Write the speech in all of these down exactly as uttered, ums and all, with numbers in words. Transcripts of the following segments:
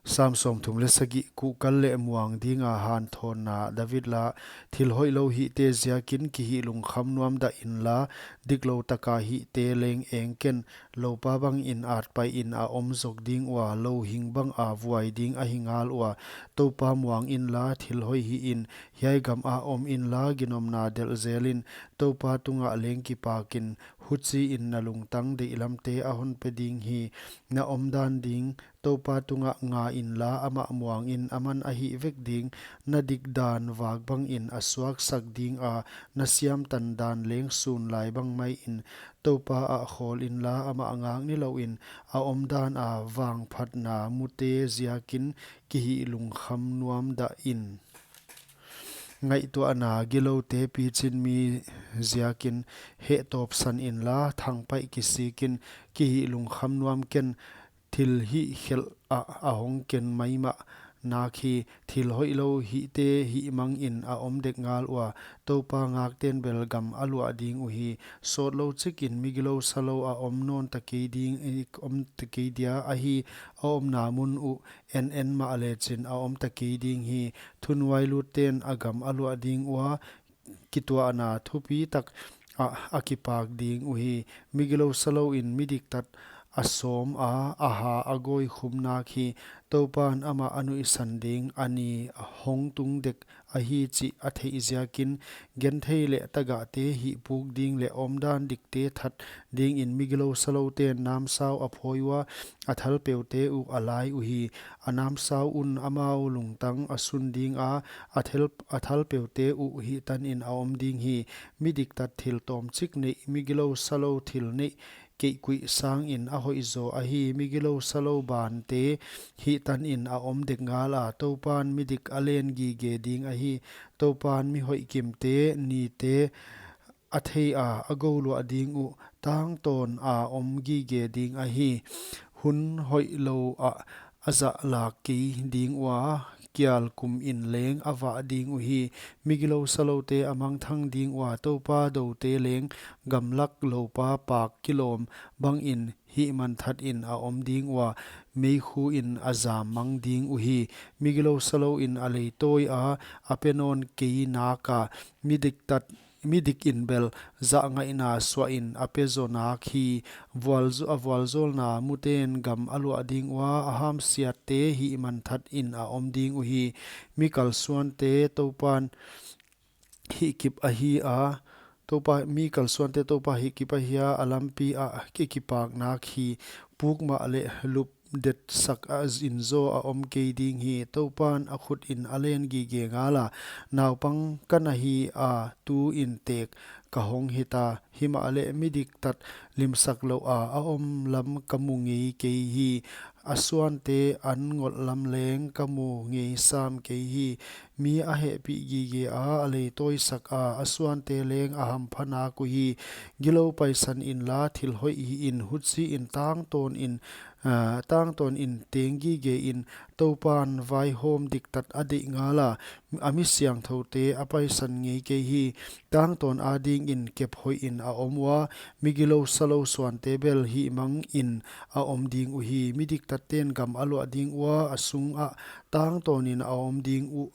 Sam sawmthum leh sagih. Kuhkal leh muang dinga hanthawnna. David la. Thil hoihlou hihte ziakin kihih lungkham nuam dah inla, diklou taka hihte leng eng ken. Loupa bangin atpaihin a om zok ding ua, louhing banga vuai ding ahi ngal ua. Toupa muang inla, thil hoih hihin, hiai gama om inla, ginomna delh zelin, Toupa tungah leng kipakin, huchiin na lungtang deihlamte a hon pe ding hi. Na omdan ding Toupa tungah nga inla, amah muangin, aman a hih vek ding. Na dikdan vak bangin a suaksak dinga, na siamtan dan leng sun lai bang maiin. Toupa ah khawl inla, amah ngak nilouin, a omdana vangphatna mute ziakin kihih lungkham nuam dah in. Ngaihtuahna giloute pichin mi ziakin hehtawp san inla, thangpaih kisikin, kihih lungkham nuam ken. Thil hihkhelh ah a hong ken maimah nak hi. Thil hoihlou hihte hihmangin a om dek ngal ua, Toupa ngakten bel gam a luah ding uhi. Sawtlou chikin migilou salou a om nawn ta kei ding, om ta kei dia ahi. A omna mun uh en en mah lechin a om ta kei ding hi. Thunuailutten a gam a luah ding ua, kituahna thupitak ah a kipak ding uhi. Migilou salouin midiktat a sawma, a ha a gawi khum nak hi. Toupan amah a nuihsan ding, a ni hong tung dek ahi chih a theih ziakin, genthei leh tagahte hihpuk ding leh omdan dikte that dingin migilou salouten namsau a phawi ua, a thalpeute uh a lai uhi. A namsau un amau lungtang a sun dinga, a thal, a thalpeute uh hihtanin a om ding hi. Midiktat thil tawmchik neih, migilou salou thil neih keikuih sangin a hoihzaw ahi. Migilou salou bante hihtanin a om dek ngala, Toupan midik a len gige ding ahi. Toupan mihoih kimte nite a theia, a gouluah ding uh, tangtawna om gige ding ahi. Hun hoihlou ah a zahlak kei ding ua, kial kumin leng a vah ding uhi. Migilou saloute a mangthang ding ua, Toupa doute leng gamlak loupa pak kilawm bangin hihmanthatin a om ding ua, meikhuin a zam mang ding uhi. Migilou salouin a leitawia, a pe nawn kei naka, midiktat, midikin bel zahngaihna suahin a pe zaw nak hi. Vualzu-, a vualzawlna muten gam a luah ding ua, a hamsiatte hihmanthatin a om ding uhi. Mi kalsuante Toupan hihkip ahi a, Toupa, mi kalsuante Toupa hihkip ahi a, a lampi ah ki, kipak nak hi. Puk mah leh lup detsak a zinzaw a om kei ding hi. Toupan a khutin a len gige ngala, naupang ka na hi a, tuin tek ka hong hita. Himahleh midiktat limsak louha a om lam ka mu ngei kei hi. A suante an ngolh lam leng ka mu ngei sam kei hi. Mi a hehpih gigea a leitawisaka, a suante leng a hampha nak uhi. Gilou paisan inla, thil hoih hihin, huchiin tangtawnin, ah, tangtawnin teng gigein, Toupan vaihawm diktat a deih ngala, a mi siangthoute a paisan ngei kei hi. Tangtawn adingin kep hoihin a om ua, migilou salou suante bel hihmangin a om ding uhi. Midiktatten gam a luah ding ua, a sungah tangtawnin a om ding uh.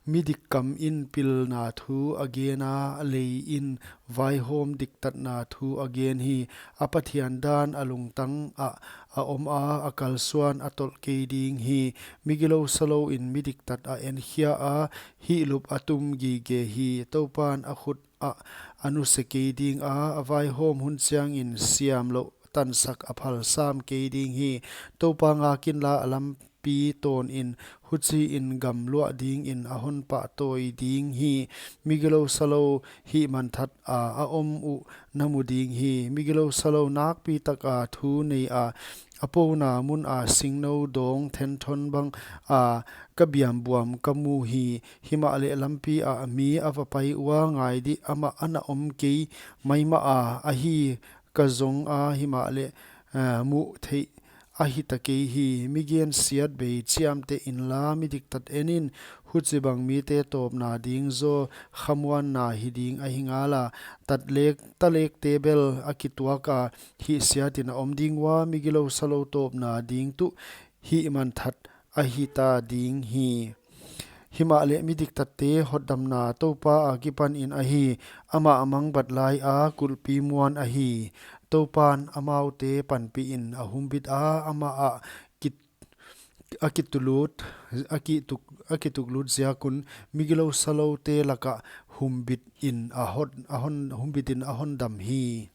Midik kamin pilna thu a gena, leiin vaihawm diktatna thu a gen hi. A Pathian dan a lungtang ah a oma, a kalsuan a tolh kei ding hi. Migilou salouin midiktat a enkhia a, hihlup a tum gige hi. Toupan a khut ah a nuse kei dinga, a vaihawm hun chiangin siamlouh tansak a phal sam kei ding hi. Toupa ngak inla, a lampi tawnin, huchiin gam luah dingin a hon pahtawi ding hi. Migilou salou hihmanthata a om uh na mu ding hi. Migilou salou nakpitaka thu neia, a pouna muna singnou dawng thenthon banga ka biambuam ka mu hi. Himahleh lampi ah mi a va pai ua, ngai dih, amah ana om kei maimaha, ahi ka zonga, himahleh, eh, muh theih a hita kei hi. Mi gensiat bei chiamteh inla, midiktat enin, huchibang mite tawpna ding zaw khamuanna hi ding ahi ngala. Tatlek, talekte bel a kituaka, hihsiatin a om ding ua, migilou salou tawpna ding tuh hihmanthat a hita ding hi. Himahleh midiktatte hotdamna Toupa akipanin ahi, amah a mangbat laia kulhpi muan ahi. Toupan amaute panpihin a humbita, amah a kit-, a kitulut, a kituk-, a kituklut ziak un migilou saloute laka humbitin a hon, a hon, humbitin a hondam hi.